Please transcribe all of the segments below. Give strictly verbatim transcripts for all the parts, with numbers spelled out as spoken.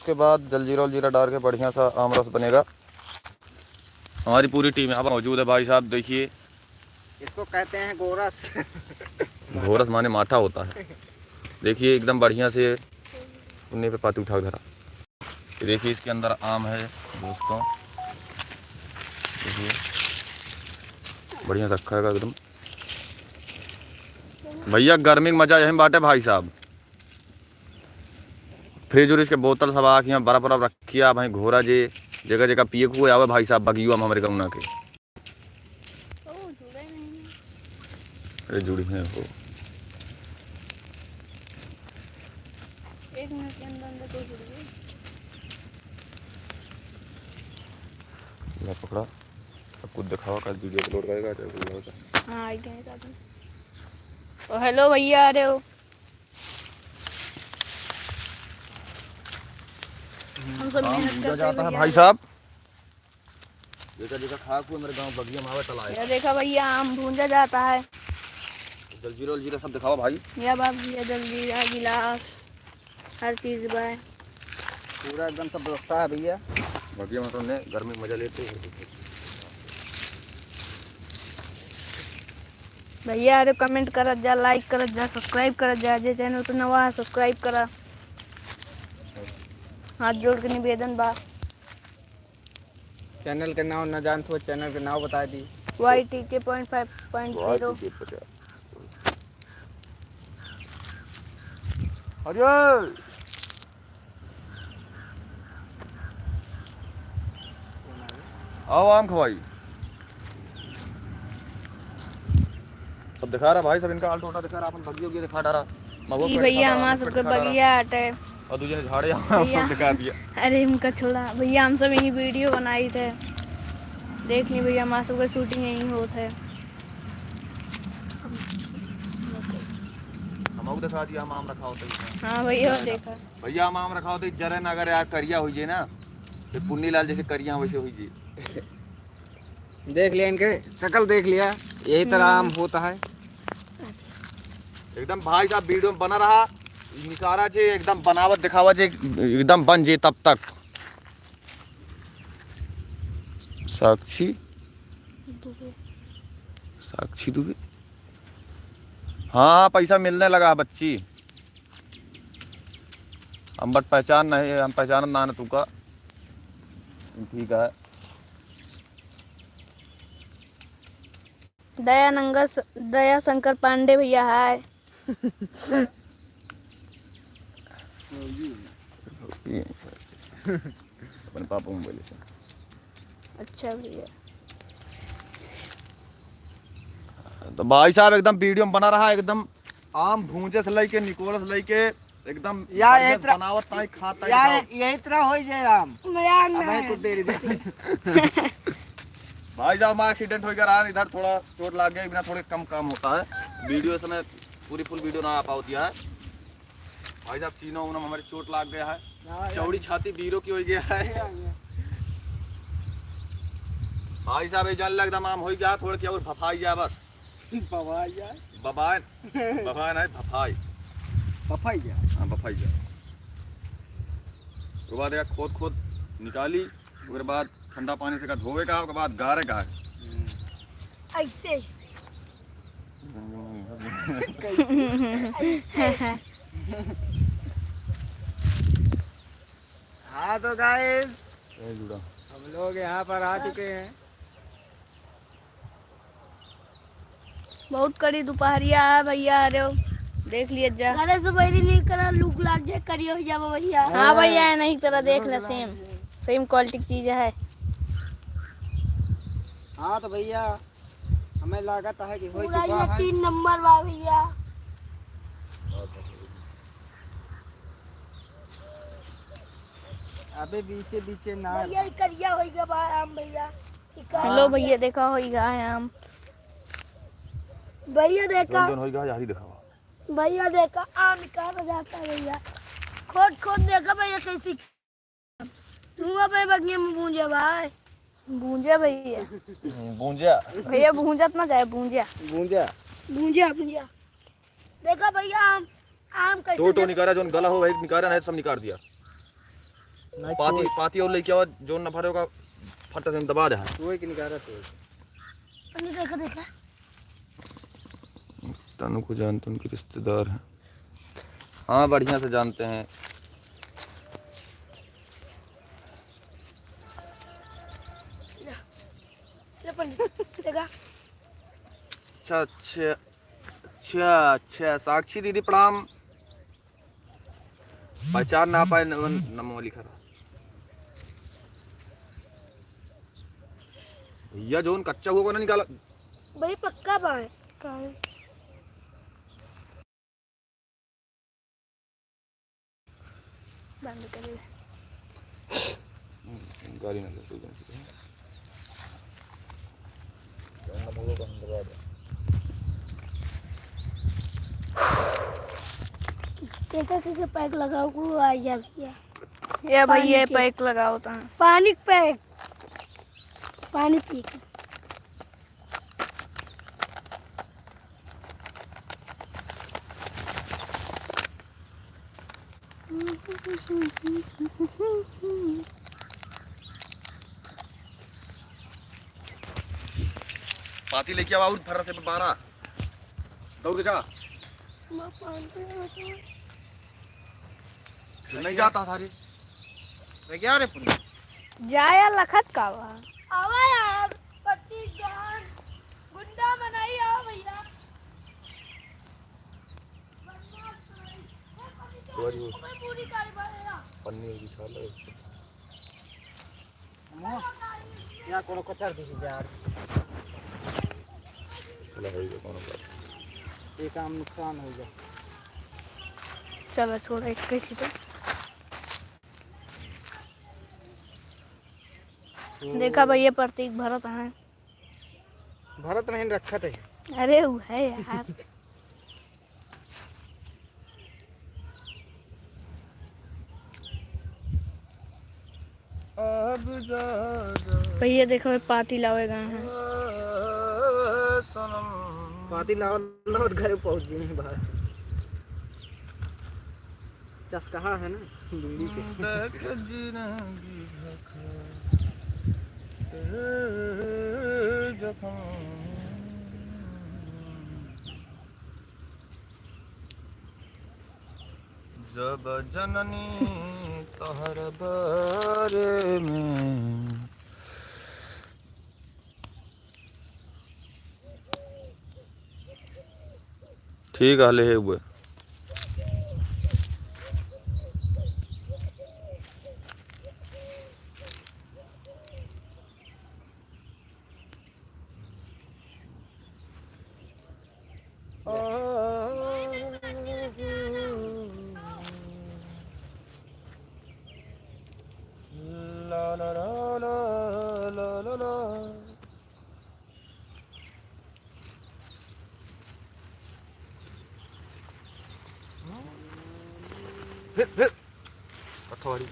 उसके बाद जलजीरा उलजीरा डाल के बढ़िया सा आम रस बनेगा। हमारी पूरी टीम यहाँ पर मौजूद है भाई साहब, देखिए। इसको कहते हैं गोरस। गोरस माने माठा होता है। देखिए एकदम बढ़िया से पुन्नी पे पाती उठा के धरा। ये देखिए इसके अंदर आम है दोस्तों, देखिए बढ़िया रखा है एकदम। भैया गर्मी का मजा यही में बाटे भाई साहब। फ्रिज उरिज के बोतल सब आके यहाँ बर्फ उर्फ रखिया भाई, घोरा जे जगह जगह पिए को आवे भाई साहब, बगियुआ में हमरे गौना के। ओ, जुड़े नहीं है। अरे जुड़ी हैं हो। एक मिनट के अंदर अंदर तो जुड़ गए। ला पकड़ा, सब कुछ दिखावा, कल वीडियो अपलोड करेगा, तो अपलोड करेगा। हाँ, आ गए साथ में। ओ, हेलो भैया, आ रहे हो? हम सब आम मेहनत भूंजा करते हैं जाता है भैया। भाई साहब। देखा, देखा, खा को मेरे गाँव बगिया में आवे तलाए। ये देखा भैया, आम भूंजा जाता है। जलजीरा उलजीरा सब दिखावा भाई। ये बाप भैया, जलजीरा, गिलास, हर चीज बा। पूरा एकदम सब व्यवस्था है भैया। बगिया में तो ने गर्मी मजा लेते हैं। भैया, अरे comment करत जा, like करत जा, subscribe करत जा, जे channel पे नवा है, subscribe करा। हाथ जोड़ के निवेदन बा। Channel के नाम ना जानत हो, channel के नाम बता दी। Y T K point five point zero। अरे! आओ आम खवाई। सब दिखा रहा भाई, सब इनका हाल टोटा दिखा रहा, अपन बगियो के दिखा डारा। महुआ ई पेड़ भैया दिखा डारा, हमार आम पेड़ सबके दिखा डारा। बगिया हटे। और दूजे ने झाड़े आम भैया। दिखा दिया। अरे इनका छोड़ा भैया, हम सब यहीं वीडियो बनाई थे। देख ली भैया, हमार सबके shooting यहीं होत है। हम दिखा दिया, हम आम रखा होता है। हाँ भैया, देखा। भैया, हम आम रखा होते, जरे ना अगर यार करिया होइ जाए ना, तो पुन्नी लाल जैसे करिया वैसे होइ जाए। देख लिया इनके, शकल देख लिया, यही तरह आम हम्म। होता है। एकदम भाई साहब, वीडियो में बना रहा, निकारा जे एकदम बनावत दिखावा जे एकदम बन जे तब तक। साक्षी दुबे। साक्षी दुबे। हाँ, पैसा मिलने लगा है बच्ची। हम बट पहचान नहीं है, हम पहचान ना न तुका। ठीक है। दयानंगर स-, दया शंकर पांडे भैया, हाय। अपन पापा मोबाइल से। अच्छा भैया। तो भाई साहब एकदम वीडियो में बना रहा, एकदम आम भूंजे से लेके निकोलस लेके एकदम या बढ़िया यही तरह, बनावत ताई खाता या एकदम। यही तरह हो जाए आम। मजा अब ना है है। कुछ देरी दे। भाई साहब, हमारा एक्सीडेंट हो गया रहा, इधर थोड़ा चोट लग गया, बिना थोड़े कम काम होता है। वीडियो इस समय पूरी फुल वीडियो ना आ पाती है। भाई साहब, सीना उना में हमारे चोट लग गया है, हाँ, चौड़ी छाती बीरो की हो गया है। हाँ, हाँ। भाई साहब, ये जान लग एकदम आम हो गया, थोड़ा क्या और भफाई जाए बस। बबाई जाए। बबान, बबान है भफाई। बफाई जाए। हाँ, बफाई जाए। ओकर बाद एक खोद खोद निकाली, ओकर बाद ठंडा पानी से का धोवे का, ओकर बाद गारे का। हम्म। ऐसे, ऐसे। ऐसे। हाँ तो गाइस, ए जुड़ा। हम लोग यहाँ पर आ चुके हैं। बहुत कड़ी दुपहरिया है भैया, अरे देख लिया जा। घरे से बैरी नहीं करा, लूक लाग जाए, करिया हो जाबो भैया। हाँ भैया, नहीं तरह देख ले, सेम, सेम क्वालिटी की चीज है। हाँ तो भैया, हमें लागत है कि हो पूरा चुका ये है। तीन नंबर बा भैया। अबे बीचे बीचे ना। भैया, ई करिया होई गया बा आम भैया। ई का हेलो आम? भैया, देखा होई गया है आम। भैया देखा। जोन जोन होई गया, यही दिखावा। भैया देखा, आम का बजाता है भैया। खोद खोद देखा भैया कैसी। तू अपने बगिया में भूंजे भाई। भूंजे भैया। भूंजा। भैया भूंजत ना जाए, भूंजा। भूंजा। भूंजा, भूंजा। देखा भैया, आम, आम कैसे टो टो जल- निकाला, जोन गला हो, वही निकाला, नहीं सब निकाल दिया। नहीं, पाती, कोई पाती और लेके आओ, जो न भरे होगा, फट से दबा दे। कोई के निकाला तो। अरे देखो, देखो। तनु को जानते हैं, उनके रिश्तेदार हैं। हाँ, बढ़िया से जानते हैं। ले पंडित, देखा। अच्छा, अच्छा, अच्छा, अच्छा, साक्षी दीदी प्रणाम। पहचान ना पाए, न-, नमो लिखा रहा। भैया, जोन कच्चा हुआ को ना निकाला। भाई, पक्का बा। काहे? बंद कर ले। गाली ना दे, कोई गलती नहीं। देखो, कैसे पैक लगाओ को आ गया भैया। ये भैया, पानी के। पैक लगाओ तो। पानी के पैक। पानी पी के। पाती लेके आओ और फर्रा से बारह। दौड़ के जा। मैं पानी पी रहा हूँ। नहीं जाता था रे। मैं क्या रे पुन्नी? जा यार, लखत का बा? आवा यार, पति जान, गुंडा बनाई, आओ भैया। बदमाश बनाई। ए, पति जान, तुम्हारी वो तुम्हें पूरी कारवाई है। पन्नी बिछा लो। यहाँ कोनो कचर दिख जा। चलो, हो गया, कोनो बात। ये काम नुकसान हो गया। चलो, छोड़, एक ही चीज़ है। देखा भैया, प्रतीक भरत है। भरत नहीं, रखत है। अरे, वो है यार। अब जा, जा, भैया देखो, ये पाती लावे गए हैं। सनम। पाती लावत लावत घरे पहुँच गए हैं बाहर। चस्कहा है ना बीड़ी के। देख जिंदगी भर तेरे जख्म। जब जननी तोहर बारे में। ठीक है, ले है वो। फिर, फिर। कथवारी।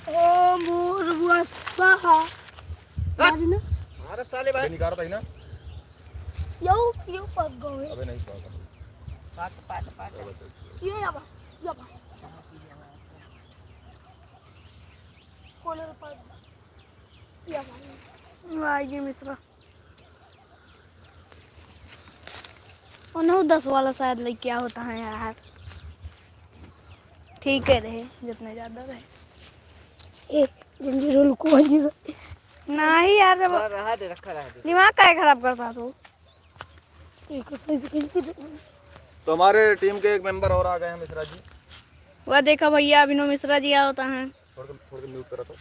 ओ मोर बुआ स्वाहा। हट। मारी ना। मारत साले भाई। अबे निकाल रही ना। यो, यो पक गए। अबे नहीं पक। पाक, पाक, पाक। चलो, चलो, चलो। ये या बा, या बा। कौन है पक? या भाई। वाह, ये मिश्रा। उन्हों दस वाला शायद लेके आओ होता है यार। ठीक है रहे, जितने ज्यादा रहे। ए, जंजीर उनको वाली। नहीं यार, जब रहा दे, रखा रहा दे। दिमाग काहे खराब करता तू? एक सही से खेलते थे। तो हमारे टीम के एक मेंबर और आ गए हैं, मिश्रा जी। वह देखा भैया, अभिनव मिश्रा जी आओ होता है। थोड़ा, थोड़ा mute करा तो।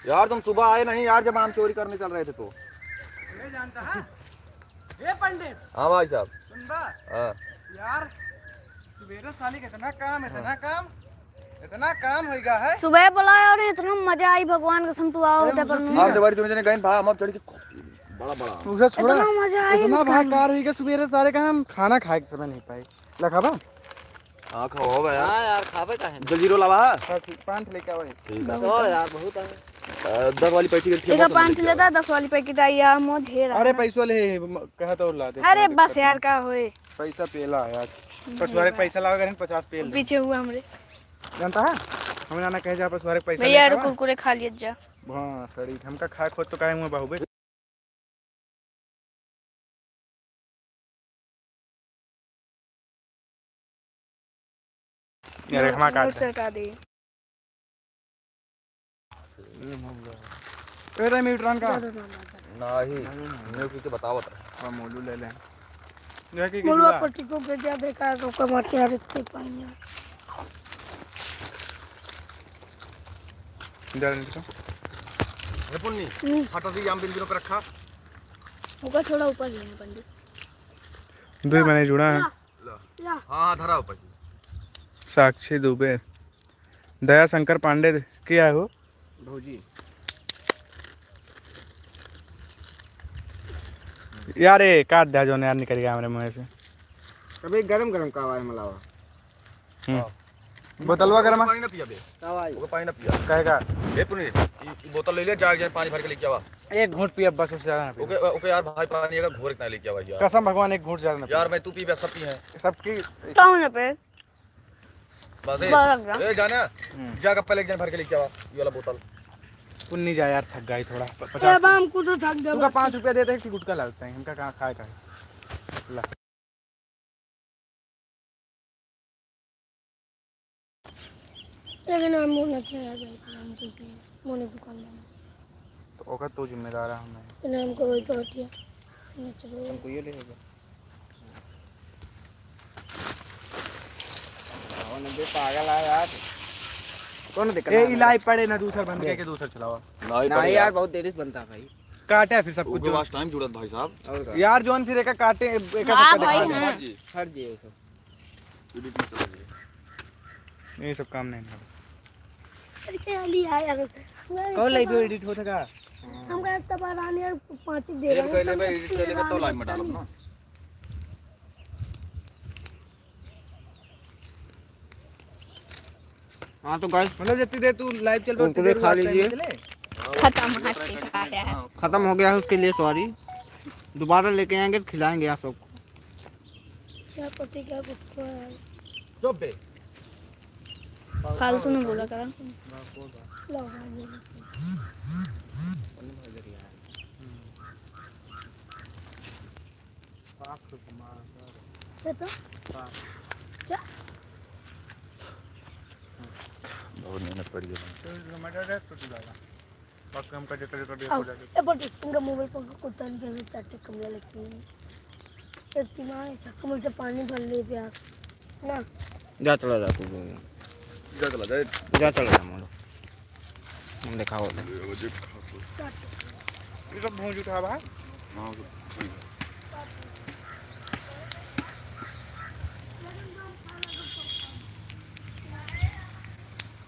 यार, तुम सुबह आए नहीं यार, जब आम चोरी करने चल रहे थे तो। ये जानता है? ए पंडित। हाँ भाई साहब। सुन बा। हाँ। यार, सुबेरे साली के इतना काम, इतना काम, इतना काम होइगा है। सुबह बोला और इतना मजा आई, भगवान कसम, तू आओ अरे, उधर पर मुझे नहीं। हाँ, देवारी तूने जने गए भा, हम अब चढ़ के खूब पी ली। बड़ा, बड़ा। उसे छोड़ा। इतना मजा आई इतना उस भा काम में। कार होइगा, सुबेरे सारे का हम खाना खाए के समय नहीं पाए। लखाबा? हाँ, खावा होगा यार। हाँ यार, खाबे काहे ना? जलजीरो लावा है? हाँ, ठीक, पाँच लेके आवा है। ठीक है। ओ यार, बहुत है। अ, दस वाली पैकेट एक लेता, दस वाली पैकेट आई यार, मोर ढेर अरे, है। पैसवा ले, म-, कहा तो ला दे, अरे, कोई बस दिक्कत यार, नहीं। का होए? पैसा पेला यार। नहीं पछुआरे बा। पैसा लावा, पचास पेल दे। पीछे हुआ हमरे। जानता है? हम जाना कहे जा पछुआरे पैसा भैया, लेके आवा। कुरकुरे खा लिया जा। हाँ, सड़ी, हमका खाए खोज तो काहे मुँह बाहुबे। अरे, हमार नोट, काट नोट दे। सरका दे। ए रे, म्यूट्रॉन का? नहीं, नहीं, नहीं। नहीं, कुछ तो बतावत रहे। हम मोलू ले लें। देखिए, मोलू कितना? पट्टी को गिर जा, देखा, सबका मारते हैं, इतने पानी है। जा, निकल। ए पुन्नी, हम्म। फटा दी, आम बिंदुओं पे रखा। ऊपर छोड़ा, ऊपर नहीं है, पंडित। दो ही मैंने जुड़ा है। ला। ला। हाँ, हाँ, धरा ऊपर की। साक्षी दुबे, दया शंकर पांडे के है हो? भौजी। यार, ये काट दिया जो यार, निकल गया हमरे मुँह से। अबे गरम गरम का आवाज मलावा। हम्म। हाँ। बोतलवा गरम है? पानी ना पिया बे। का भाई? ओके पानी ना पिया। काहे का? ए पुनी, ई, ई बोतल ले ले, जा, जा पानी भर के लेके आवा। एक घूंट पिया बस, उससे ज्यादा ना पिया। ओके, ओके यार भाई, पानी का घोर इतना लेके आवा यार। कसम भगवान, एक घूंट ज्यादा ना पिया। यार मैं, तू पी बे, सब पी हैं। सबकी कौन है पे? बस ए, बड़ा ग्राम। ए जाना, हम्म। जाकर पहले एक जन भर के लेके आवा, ये वाला बोतल। पुन्नी जा यार, थक गई थोड़ा। प-, ए, पचास अब हमको तो थक गया तू का बस। पाँच रुपया देते हैं कि गुटखा लगता है, इनका कहाँ खाए का है? ला। लेकिन हम मोने के आ गए थे, हम तो मोने दुकान बना। तो ओकर तो जिम्मेदार है हमें। लेकिन हमको वही कहती है। हमको ये ले लेगा। कौन बे पागल है यार? कौन दिक्कत ए, है? इलाई पड़े ना, दूसर बंद करके दूसर चलावा। नहीं नहीं पड़े यार, यार। बहुत देरी से बनता है भाई। काटे फिर सब कुछ ओके, जो last time जुड़त भाई साहब। और का? यार, जौन फिर एका काटे, एका हाँ सबका भाई, दिखा दे। हाँ। हट जी, हट जी, ये सब। Edit में चला गया। ये सब काम नहीं है। अरे, क्या लिया यार? कौन live में edit होता का? हमका एक तबारानी और पाँच दे edit रहे हैं, कर ले भाई, edit कर ले, तो live में डालब ना। हाँ तो guys, मतलब जितनी देर तू live चल रहा, उतनी कुरकुरे देर खा लीजिए। खत्म हो चुका है। खत्म हो गया है, उसके लिए sorry। दोबारा लेके आएंगे तो खिलाएंगे आप सबको। क्या पति क्या गुस्सा है। चुप बे। फालतू में बोला करा। लो, हाँ, ये लो। ये तो। क्या? बहुत मेहनत पड़ी है। तो मजा आ जाए तो तू जाएगा। बाकी हम कटे, कटे, कटे, आओ, कटे। ए, बटे, इनका mobile पर कुत्ता नहीं खेलना चाहते, कमला लगती है। एक दिमाग है, कमल से पानी भर ले प्यार। ना। जा चला जा तू। जा चला जा। जा चला जा मोड़। हम दिखाओ दे। ये सब भूंज उठा बा। हाँ, सब ठीक है।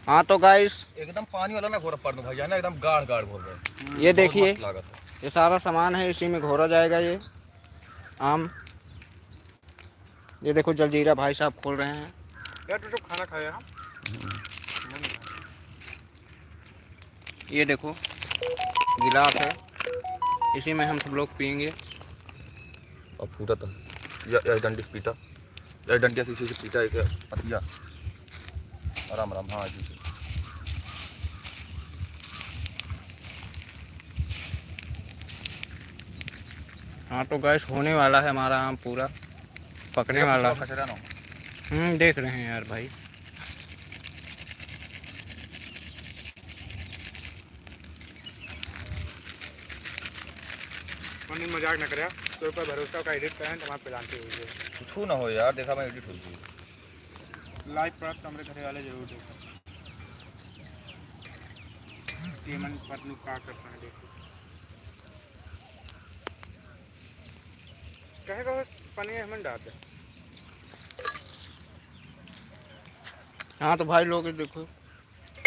हाँ, तो guys, एकदम पानी वाला ना घोर पड़ दो भाई, है ना, एकदम गाढ़ गाढ़ घोर गए। ये बहुत देखिए, मस्त लागत है। ये सारा सामान है, इसी में घोरा जाएगा ये आम। ये देखो, जलजीरा भाई साहब खोल रहे हैं। यार, तू तो खाना खाया है? ये देखो, गिलास है, इसी में हम सब लोग पिएंगे। अब फूटा था। या, या डंडी से पीटा। या डंडिया से इसी से पीटा एक पतिया। आराम, आराम, हाँ, इसी से। हाँ, तो guys, होने वाला है हमारा आम पूरा, पकने वाला है। कचरा ना हो। हम्म, देख रहे हैं यार भाई। मनीष मजाक ना करे, तो ऊपर भरोसा का edit करें तो हमारे पेलांटी हुई है। कुछ ना हो यार, देखा मैं edit हुई थी। Live पर तो हमरे घरे वाले जरूर देखें। ये मन पत्नी का करता है, देखो। कहे का पनीर हमन डाल दे। हाँ तो भाई लोग, ये देखो,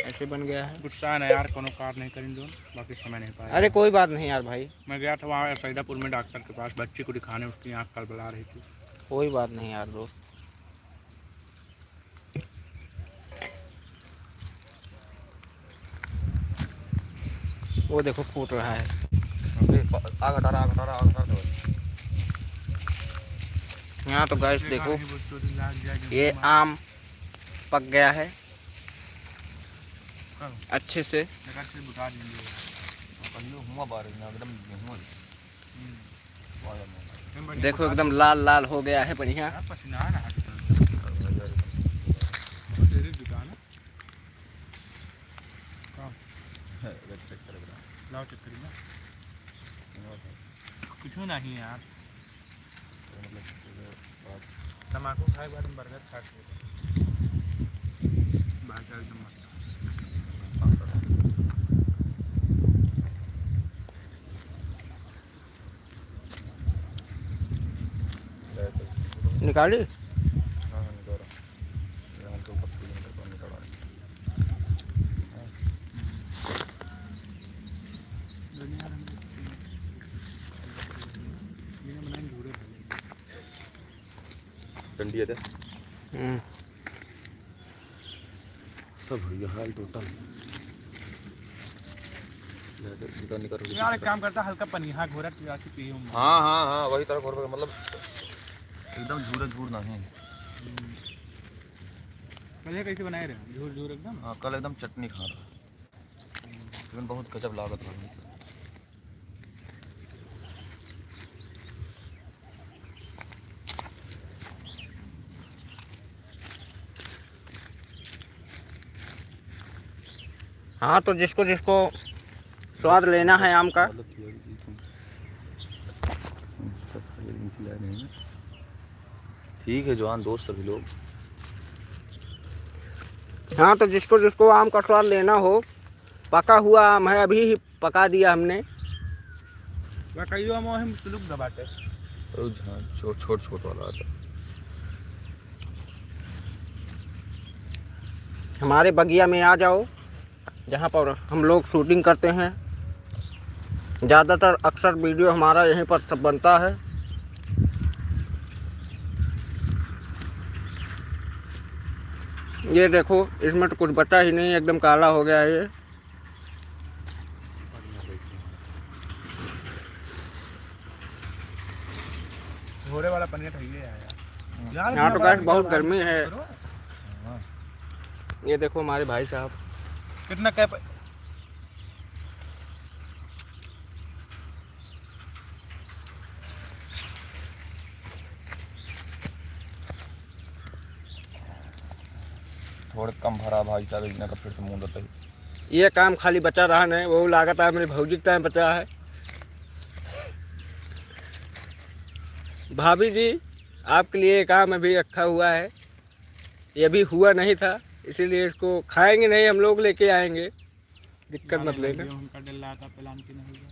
ऐसे बन गया है। गुस्सा ना यार, कोनो कार नहीं करें जो, बाकी समय नहीं पाया। अरे कोई बात नहीं यार भाई। मैं गया था वहाँ सैदापुर में डॉक्टर के पास, बच्ची को दिखाने, उसकी आँख कलबला रही थी। कोई बात नहीं यार दोस्त। वो देखो फूट रहा है। अरे, प-, आग हटा रहा, आग हटा रहा, आग हटा रहा। यहाँ तो guys देखो, ये आम पक गया है अच्छे से। देखो एकदम लाल लाल हो गया है, बढ़िया। लाओ check करिए। कुछ नहीं यार। तमाकू खाए के बाद हम burger खा सकते हैं। भाई साहब एकदम मस्त। निकाली? हाँ, हाँ, निकाल रहा। यहाँ तो ऊपर तीन मीटर पर निकाल रहा है। हाँ। डंडी है क्या? हम्म। सब भैया हाल टोटल। ले, ले, निकाल, निकाल, निकाल। यार, एक काम करता, हल्का पनिया घोरा के आके पियो। हाँ, हाँ, हाँ, वही तरह घोर, मतलब, एकदम झूरे झूर नहीं। हम्म। कल ये कैसे बनाए रहे? झूर झूर एकदम? हाँ, कल एकदम चटनी खा रहा। लेकिन बहुत गजब लागत रहा। हाँ, तो जिसको जिसको स्वाद लेना है आम का। ठीक है, जवान दोस्त सभी लोग। हाँ, तो जिसको जिसको आम का स्वाद लेना हो, पका हुआ आम है, अभी ही पका दिया हमने। पकाइयो आम वही में तुलुक दबाते। ओ हाँ, छो-, छोट छोट वाला आता। हमारे बगिया में आ जाओ, जहाँ पर हम लोग shooting करते हैं। ज़्यादातर अक्सर video हमारा यहीं पर सब बनता है। ये देखो, इसमें तो कुछ बचा ही नहीं, एकदम काला हो गया है ये। घोड़े वाला पनिया तो ये है यार। हम्म। यार, यहाँ तो guys बहुत गर्मी है। हाँ। ये देखो हमारे भाई साहब। कितना cap? थोड़े कम भरा भाई साहब, इतना का फिर से मुंह देते ही। ये काम खाली बचा रहा नहीं, वो लागत है मेरी भौजी के time बचा है। भाभी जी, आपके लिए ये काम अभी रखा हुआ है, ये अभी हुआ नहीं था, इसीलिए इसको खाएंगे नहीं हम लोग, लेके आएंगे, दिक्कत मत लेना। उनका डर लगा था plan कि नहीं हुआ,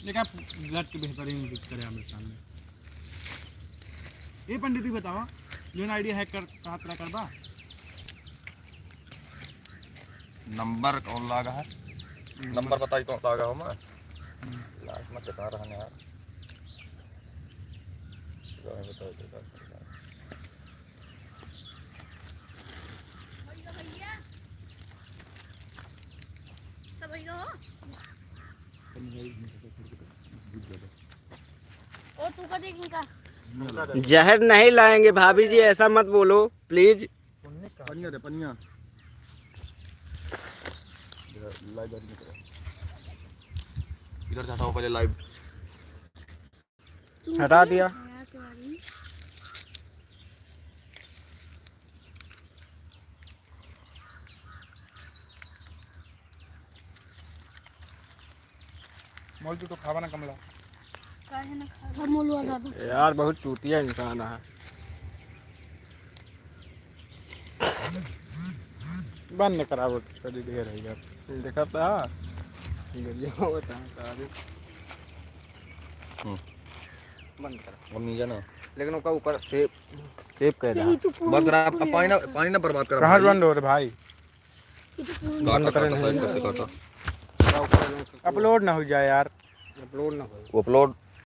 लेकिन आप लट के बेहतरीन दिख करे हमारे सामने। ये पंडित जी बताओ, जो ना idea hack कर, कहाँ तरह करबा? नंबर कौन लागा है? नंबर बताई कौन लागा हो मैं? हम्म। Last में कितना रहने यार? बताओ, बताओ, बताओ। जहर नहीं लाएंगे भाभी जी, ऐसा मत बोलो please। पनिया दे, पनिया। इधर live आ रही है। इधर से हटाओ पहले live। हटा दिया। मोल, तू तो खावा ना कमला। काहे ना खावा? हम मोलवा दादा। यार, बहुत चूतिया इंसान है। बंद करावो, कभी ढेर है यार। देखा था? गलिया होता है, सारे। हम्म। बंद करा। अब नीचे ना। लेकिन ओका ऊपर save, save कर दे। यही तो पूरा बंद करा, पूरा पानी ना, पानी ना बर्बाद करा कहाँ से भाई। बंद हो रहे भाई? ये तो पूरा काटा, बंद करे काटा, नहीं। Side से काटा। Upload ना हो जाए यार। Upload ना हो। Upload